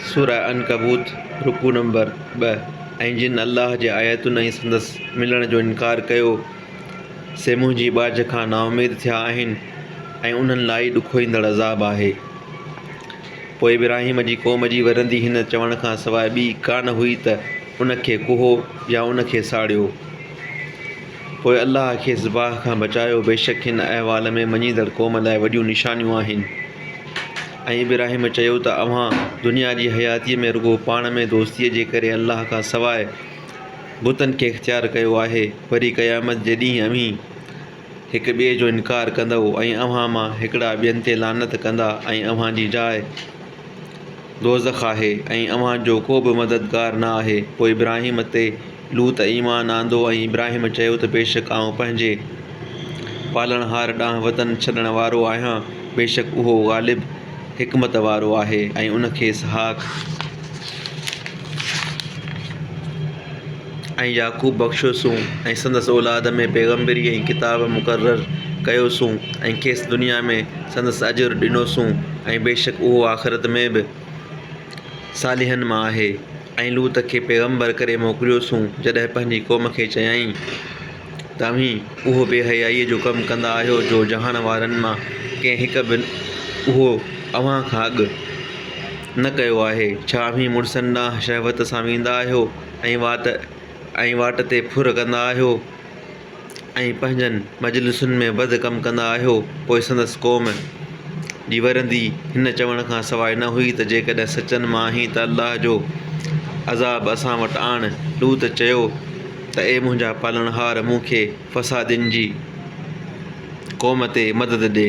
سوره عنڪبوت، رڪوع نمبر ٻه، ۽ جن الله جي آيتن ۽ سندس ملڻ جو انڪار ڪيو، سي منهنجي ٻاجهه کان نااميد ٿيا آهن ۽ انهن لاء ئي ڏکوئيندڙ عذاب آهي. پوء ابراهيم جي قوم جي ورندي هن چوڻ کان سواء ٻي ڪانه هئي ته ان کي ڪهو يا ان کي ساڙيو. پوء الله کيس باهه کان بچايو، بيشڪ هن احوال ۾ مڃيندڙ قوم لاء وڏيون نشانيون آهن. ۽ ابراهيم چيو ته اوهان دنيا جي حياتيء ۾ رڳو پاڻ ۾ دوستيء جي ڪري الله کان سواء بتن کي اختيار ڪيو آهي، وري قيامت جي ڏينهن اوهين هڪ ٻئي جو انڪار ڪندؤ ۽ اوهان مان هڪڙا ٻين تي لعنت ڪندا ۽ اوهان جي جاء دوزخ آهي ۽ اوهان جو ڪو به مددگار نه آهي. پوء ابراهيم تي لوط ايمان آندو ۽ ابراهيم چيو ته بيشڪ آئون پنهنجي پالڻهار ڏانهن وطن ڇڏڻ وارو آهيان، بيشڪ اهو غالب حڪمت وارو آهي. ۽ ان کي اسحاق ۽ يعقوب بخشيوسون ۽ سندس اولاد ۾ پيغمبري ۽ ڪتاب مقرر ڪيوسون ۽ کيس دنيا ۾ سندس اجر ڏنوسون ۽ بيشڪ اهو آخرت ۾ به صالحن مان آهي. ۽ لوط کي پيغمبر ڪري موڪليوسون جڏهن پنهنجي قوم کي چيائين ته اوهين اهو بي حيائيء جو ڪم ڪندا آهيو جو جهان وارن مان ڪنهن هڪ به اهو اوهان کان اڳ نه ڪيو آهي. ڇا اوهين مڙسن ڏانهن شهوت سان ويندا آهيو ۽ واٽ ۽ واٽ تي ڦر ڪندا آهيو ۽ پنهنجن مجلسن ۾ بد ڪم ڪندا آهيو؟ پوء سندس قوم جي ورندي هن چوڻ کان سواء نه هئي ته جيڪڏهن سچن مان آهين ته الله جو عذاب اسان وٽ آڻ. لوط چيو ته اي منهنجا پالڻهار! مون کي فسادين جي قوم تي مدد ڏي.